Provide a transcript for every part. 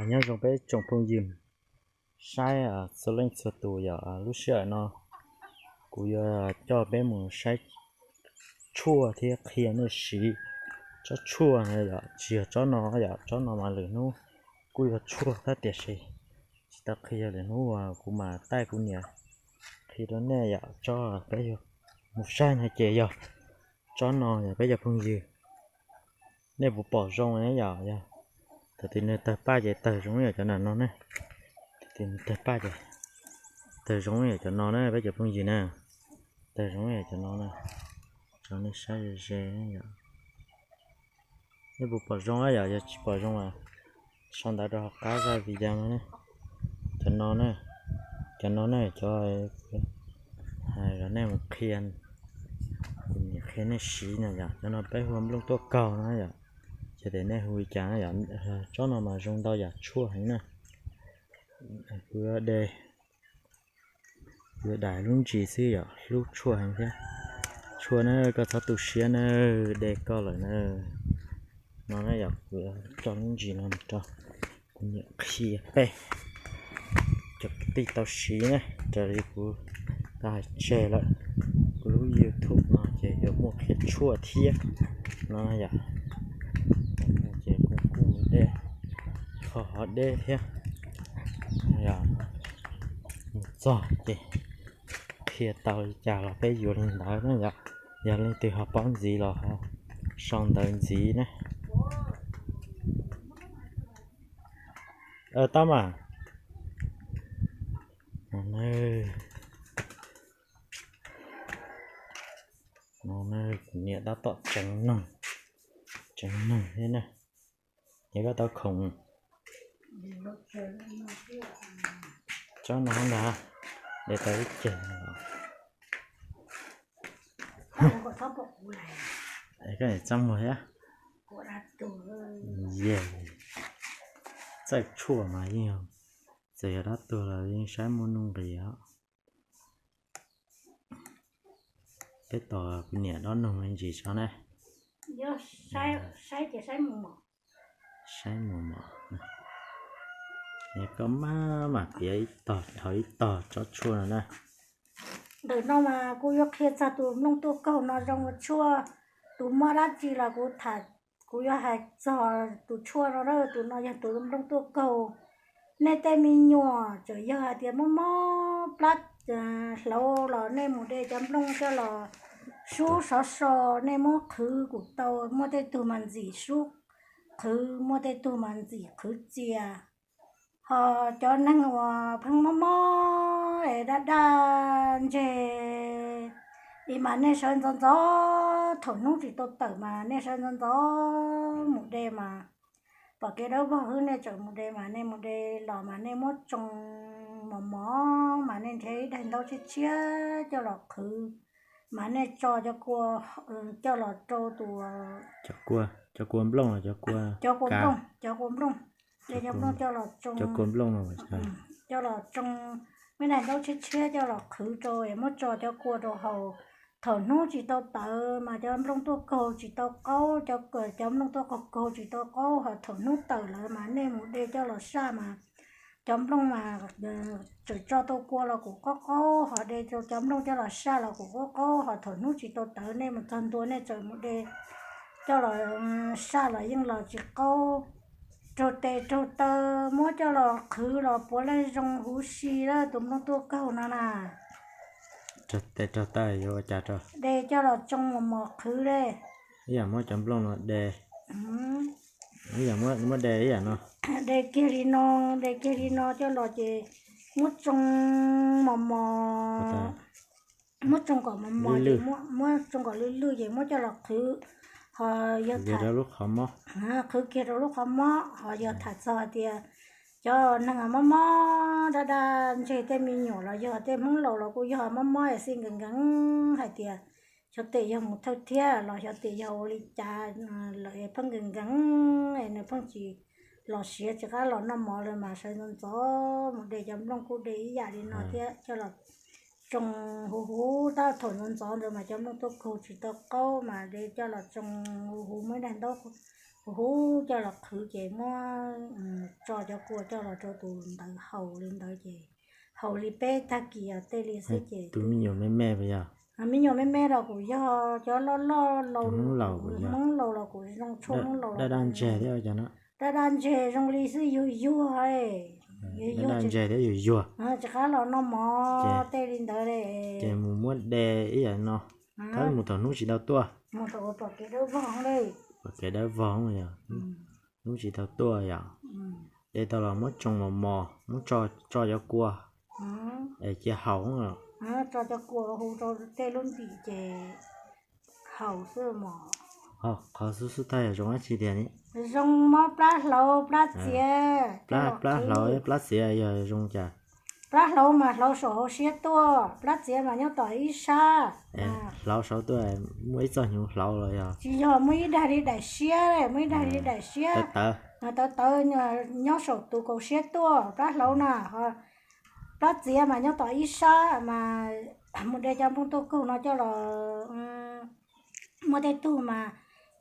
Nyob zoo peb tsoom phooj ywg saib txhua leej txhua tus yom, lub sij hawm no kuv yuav coj peb mus saib tshuaj thiab qhia nej siv tsob tshuaj no yom. Tsis yog tsob no yom, tsob no mas lwm hnub kuj yog tshuaj thiab tiam sis tsis tau qhia, lwm hnub uas kuv mam taij kuv niam qhia rau nej yom. Tsob peb yuav mus saib no ces yog tsob no yom peb cov phooj ywg. Nej puas pom zoo yom? Yog thaum twg nws tawg paj ces tawg zoo yam cov no ne. Thaum twg nws tawg paj ces tawg zoo yam cov no na peb cov phooj ywg na. Tawg zoo yam cov no na, tso nej saib ze ze yom. Nej puas pom zoo yom? Yog tsis pom zoo as sau ntawv rau hauv qab zaj video no ne. Cov no na, cov no na cov hais nej mus qhia, qhia nej siv no yom. Cov no peb hu ua nplooj tuaj kaug no yom. Ces tias nej hu li cas yom. Tsob no mas zoo ntau yam tshuaj heev na. Kuv de, kuv de lub ntsis xwb yom, hlub tshuaj heev thiab. Tshuaj na, koj txhob tu siab na, de koj lawm na. No na yom, kuv coj lub ntsis no rau kuv niam qhia peb cov kwv tij tau siv na, raws li kuv tau hais tseg lawm. Kuv lub YouTube no ces yuav muaj qhia tshuaj thiab no yom. Ces kuv kuj mus de, kho hov deb thiab. Yog mus txog ces qhia tau li cas los peb yuav li ntawd na yom. Yog leej twg ho paub ntxiv los ho sau ntawv ntxiv na. Tab mas, no kuv niam tab tom tseev noog, tseev noog thiab na. Es koj tau khoom, tsob no ntag, de tau ib ceg. Koj txaj muag thiab. Yog txawj tshuaj mas yeej, txawm yog dab tuag los yeej saib muaj nuj nqis os. Peb tos kuv niam dob noog me ntsis tso na. Saib mus mos, es koj maj mam piav ib tog dhau ib tog tsob tshuaj no na. Ntawm no mas kuv yuav qhia txog tus nplooj tuaj kaug no zoo ua tshuaj, tus mob dab tsi los kuv tham, kuv yuav hais txog tus tshuaj no na. Tus no yog tus nplooj tuaj kaug. Nej tej me nyuam txawm yog hais tias mob mob plab hlauv los nej mus de cov nplooj coj los sub sov so, nej muab qhwv kuj tau. Muaj tej tug mas ntxim sub qhwv, muaj tej tug mas ntxim qhwv txias. Ho cov neeg uas pheej mob mob es daj daj ntseg li mas nej sawv ntxov ntxov, thaum hnub tsis tau tawm mas nej sawv ntxov ntxov mus de mas pom kev dawb vog xwb nej txawm mus de mas nej mus de los mas nej muab tsoo mos mos mas nej nrhiav ib daim ntaub tshiab tshiab coj los qhwv, mas nej tso cov kua coj los rau tus, cov kua nplooj, cov kua nplooj, de cov nplooj coj los tsoo, cov kua nplooj no coj los tsoo, muab daim ntaub tshiab tshiab coj los qhwv rau es muab tso cov kua rau haus. Thaum hnub tsis tau tawm mas cov nplooj tuaj kaug tsis tau qaub, cov nplooj tuaj kaug kaug tsis tau qaub, ho thaum hnub tawm lawm mas nej mus de coj los saj mas cov nplooj mas txawm tso tau kua los kuj qaub qaub, ho de cov nplooj coj los saj los kuj qaub qaub, ho thaum hnub tsis tau tawm nej mus txog ntua nej txawm mus de coj los saj los yeej los tsis qaub. Raug tes raug taw muab coj los qhwv los puav leej zoo huv si lawm tus nplooj tuaj kaug no na. Raug tes raug taw yuav ua cas rau? De coj los tsoo mos mos qhwv li. Ib yam muab cov nplooj no de, ib yam muab de ib yam no. De kiag li no, de kiag li no coj los ces muab tsoo mos mos, muab tsoo kom mos mos, muab tsoo kom lwj lwj ces muab coj los qhwv, ho yog tham, qhwv kiag rau lub qhov mob, ho yog tham txog hais tias cov neeg mob mob daj daj ntseg tej me nyuam los yog tej hmoob laus los kuj yog mob mob xij nkees nkees hais tias xyov tes yog mus thawj thiab los xyov tes yog ua li cas lawm es pheej nkees nkees es nws pheej tsis los siav tsis qab los noj mov lawm mas sawv ntxov ntxov mus de cov nplooj kuj de ib yam li no thiab coj los tsoo huv huv, tab thaum ntxov ntxov ntawd mas cov nplooj tuaj kaug tsis tau qaub mas de coj los tsoo huv huv muab ib daim ntaub huv coj los qhwv ces muab tso cov kua coj los rau tus ntawd haus li ntawd ces haus li peb tag kis tej li xwb ces tus me nyuam me me puas yog? Me nyuam me me los kuj yog, cov loj loj laus, Hmoob laus los kuj zoo tshuaj Hmoob laus, daj daj ntseg thiab cov no. Daj daj ntseg zoo li xwb yuag yuag, daj daj ntseg thiab yuag yuag, tsis qab los noj mov tej li ntawd li. Ces mus muab de ib yam no, thawb mus thaum hnub tsis tau tuaj. Mus thaum pom kev dawb vog li, pom kev dawb vog yog, hnub tsis tau tuaj yom. De tau los muab tsoo mos mos, muab tso cov kua es cia haus. Tso cov kua hu rau tej lub ntim ces haus xwb mos. Qhov xub xub thawj yog zoo dab tsi tiag ne? Zoo mob plab hlauv plab txiav. Plab hlauv plab txiav yog zoo cas? Plab hlauv mas hlauv saum hauv siab tuaj, plab txiav mas nyob tom ib sab. Hlauv saud tuaj, muaj ib txoj hnyuv hlauv los yog? Tsis yog, muaj ib daim li daim siab, muaj ib daim li daim siab tawv tawv nyob saum tus kaum siab tuaj, plab hlauv na. Plab txiav mas nyob tom ib sab mas mus de cov nplooj tuaj kaug no coj los, muaj tej tug mas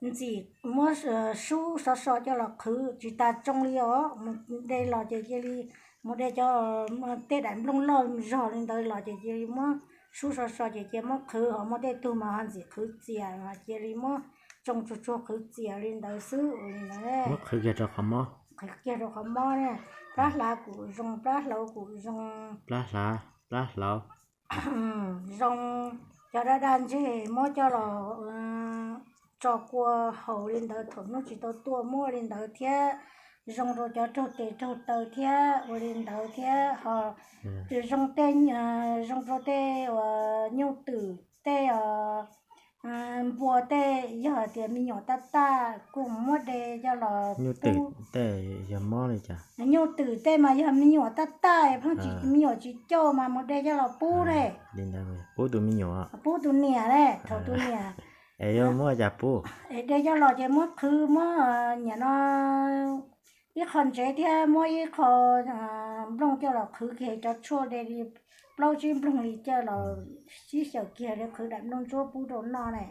ntxim muab sub sov so coj los qhwv tsis tas tsoo li os. Mus de los ces cia li, mus de cov tej daim nplooj loj zog li ntawd los ces cia li muab sub sov so ces cia muab qhwv, ho muaj tej tug mas ho ntxim qhwv txias, cia li muab tsoo tsuag tsuag qhwv txias li ntawd xwb li ntawd. Muab qhwv kiag rau qhov mob. Qhwv kiag rau qhov mob ne. Plab hlav kuj zoo, plab hlauv kuj zoo. Plab hlav, plab hlauv. Zoo, cov daj daj ntseg muab coj los tso kua haus li ntawd thaum hnub tsis tau tuaj muab li ntawd thiab. Zoo rau cov raug tes raug taw thiab ua li ntawd thiab ho. Zoo tej, zoo rau tej uas nyuj twm tej, npua tej, yog tias me nyuam taj taj kuj muab de coj los. Nyuj twm tej yog mob li cas? Nyuj twm tej mas yog me nyuam taj taj, pheej tsis, me nyuam tsis coj mas mus de coj los pub ne. Pub tus me nyuam, pub tus niam ne, thaum tus niam. Es yuav muab cas pub? Es de coj los ces muab qhwv, muab niam no ib qho ntsev thiab muab ib qho nplooj coj los qhwv kiag cov tshuaj de li plaub tsib nplooj li coj los sib xyaw kiag li qhwv daim nplooj ntsuab pub rau noj ne.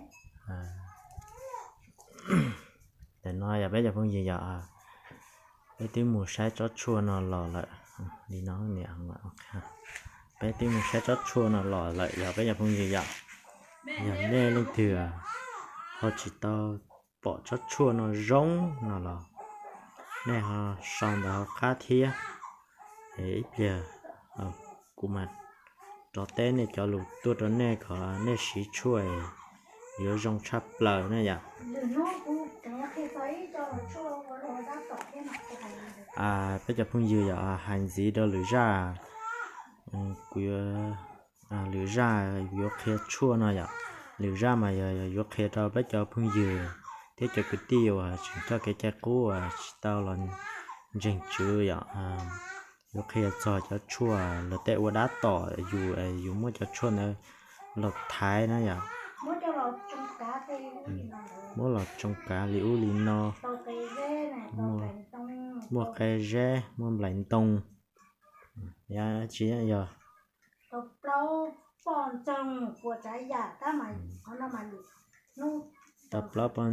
Tam no yog peb cov phooj ywg yog peb twb mus saib tsob tshuaj no los lawm. Li no, peb twb mus saib tsob tshuaj no los lawm yog peb cov phooj ywg yom. Yog nej leej twg ho tsis tau pom tsob tshuaj no zoo no los nej ho sau ntawv hauv qab thiab. Ib pliag kuv mam rov teb nej cov lus tuaj rau nej kom nej siv tshuaj yuav zoo tshaj plaws na yom. Peb cov phooj ywg yom, hais ntxiv rau lwm zaj, kuv yuav, lwm zaj yuav qhia tshuaj no yom. Lwm zaj mas yog yuav qhia rau peb cov phooj ywg thiab cov kwv tij uas tseem coj kev cai qub uas tsis tau los ntseeg Tswv yom. Yuav qhia txog cov tshuaj luag tej ua dab tom yus, yus muab cov tshuaj ntawd los thaiv na yom. Muab los tsoo kav li ub li no, muaj qe zeb, muaj nplais ntoo, tsis yog tau plaub poj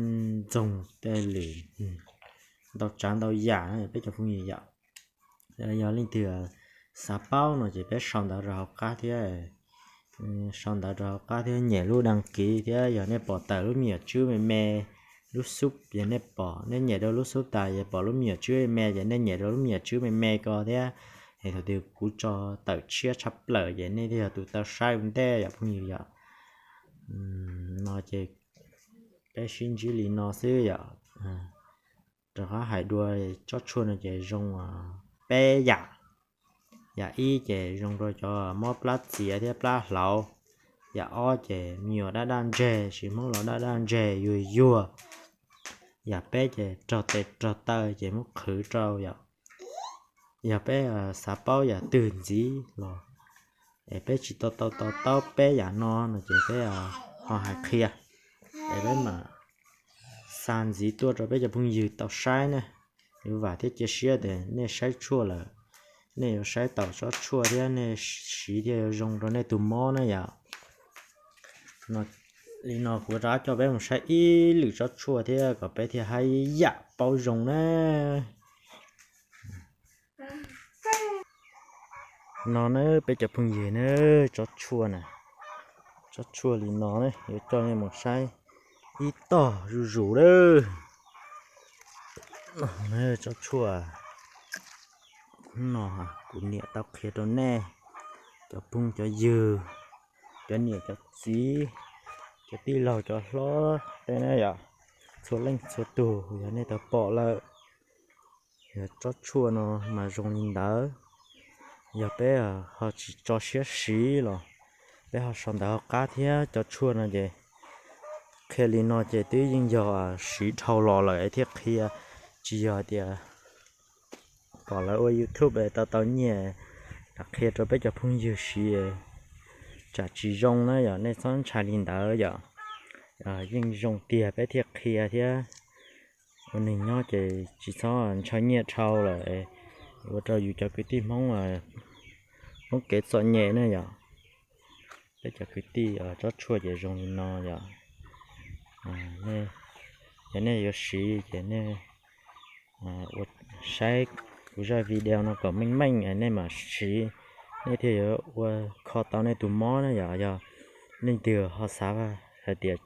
ntxoog tej lwm ntau tsav ntau yam na peb cov phooj ywg yom. Yog leej twg xav paub no ces peb sau ntawv rau hauv qab thiab, sau ntawv rau hauv qab thiab nyem lub đăng ký thiab yog nej pom tawm lub me nyuam tswb me me, lub xub yog nej pom, nej nyem rau lub xub tas yog pom lub me nyuam tswb me me ces nej nyem rau lub me nyuam tswb me me ko thiab. Es thaum twg kuv tso tawm tshiab tshaj plaws ces nej thiaj yog tus tau saib ua ntej yom phooj ywg yom. No ces peb sib ntsib li no xwb yom. Rov qab hais dua, tsob tshuaj no ces zoo peb yam. Yam ib ces zoo rau cov mob plab txiav thiab plab hlauv. Yam ob ces me nyuam daj daj ntseg, siv Hmoob los daj daj ntseg yuag yuag. Yam peb ces raug tes raug taw ces muab qhwv rau yom. Yog peb xav paub yam twg ntxiv los es peb tsis tau tau tau taub peb yam no no ces peb ho hais qhia, es peb mam xa ntxiv tuaj rau peb cov phooj ywg tau saib na. Yuav vam thiab cia siab tias nej saib tshuaj lawm, nej yuav saib taus tsob tshuaj thiab nej siv thiaj yuav zoo rau nej tus mob na yom. No Li no kuv rov coj peb mus saib ib lwm tsob tshuaj thiab kom peb thiaj haj yam paub zoo na. No na peb cov phooj ywg na, tsob tshuaj na, tsob tshuaj li no na yuav coj nej mus saib ib tog zuj zus lawm. Tsob tshuaj no kuv niam tau qhia rau nej, cov phooj cov ywg, cov niam cov txiv, cov tij laug cov hlob tej na yom, txhua leej txhua tug yog nej tau pom lawm. Yog tsob tshuaj no mas zoo li ntawd. Yog peb ho tsis tso siab siv los peb ho sau ntawv hauv qab thiab. Cov tshuaj no ces qhia li no ces twb yeej yog siv dhau los lawm thiaj qhia, tsis yog tias pom lawv ua YouTube tau tau nyiaj qhia rau peb cov phooj ywg siv, tsam tsis zoo na yom, nej txhob ntshai li ntawd yom. Yeej zoo tiag peb thiaj qhia thiab. Ua neeg nyob ces tsis txhob ntshaw nyiaj dhau lawm, ua rau yus cov kwv tij Hmoob, Hmoob kev txom nyem na yom. Peb cov kwv tij, tsob tshuaj ces zoo li no yom. Yog nej yuav siv ces nej ua, saib kuv zaj video no kom meej meej nej mam siv, nej thiaj yuav ua kho tau nej tus mob na yom. Yog leej twg ho xav hais tias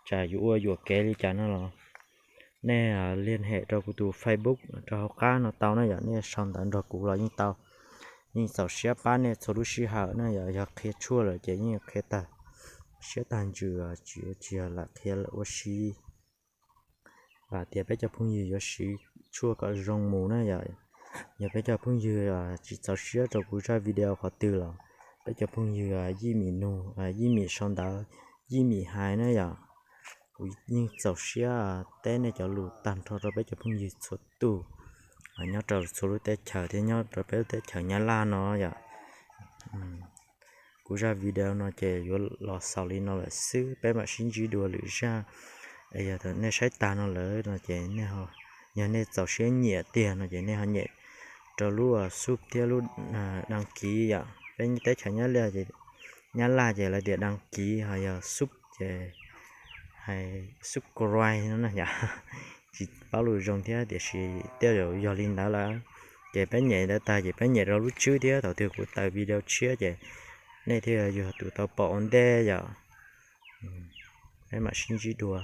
tsam yuav ua yuam kev li cas no los nej liên hệ rau kuv tus Facebook rau hauv qab no tau na yom, nej sau ntawv nrog kuv los yeej tau. Yeej txaus siab pab nej txhua lub sij hawm na yom. Yog qhia tshuaj lawm ces yeej qhia tag siab tag ntsws, tsis ua tsis yog lam qhia ua si. Vam tias peb cov phooj ywg yuav siv tshuaj kom zoo mus na yom. Yog peb cov phooj ywg tsis txaus siab rau kuv zaj video qhov twg los peb cov phooj ywg yij mim nug, yij mim sau ntawv, yij mim hais na yom. Kuv yeej txaus siab teb nej cov lus tag nrho rau peb cov phooj ywg txhua tus nyob rau txhua lub teb chaws thiab nyob rau peb lub teb chaws Nyab Laj no yom. Kuv zaj video no ces yuav los xaus li no lawm xwb, peb mam sib ntsib dua lwm zaj. Es yog nej saib tag no lawm no ces yog nej txaus siab nyiam tiag no ces nej ho nyem rau lub sub thiab lub đăng ký yom. Peb teb chaws Nyab Laj ces, Nyab Laj ces lawv tias đăng ký, ho yog sub ces hais subscribe no na yom. Tsis paub lus zoo thiab tiam sis tej zaum yog li ntawd lawm. Ces peb nyem ntawd tag ces peb nyem rau lub tswb thiab, thaum twg kuv tawm video tshiab ces nej thiaj yog tus tau pom ua ntej yom. Peb mam sib ntsib dua.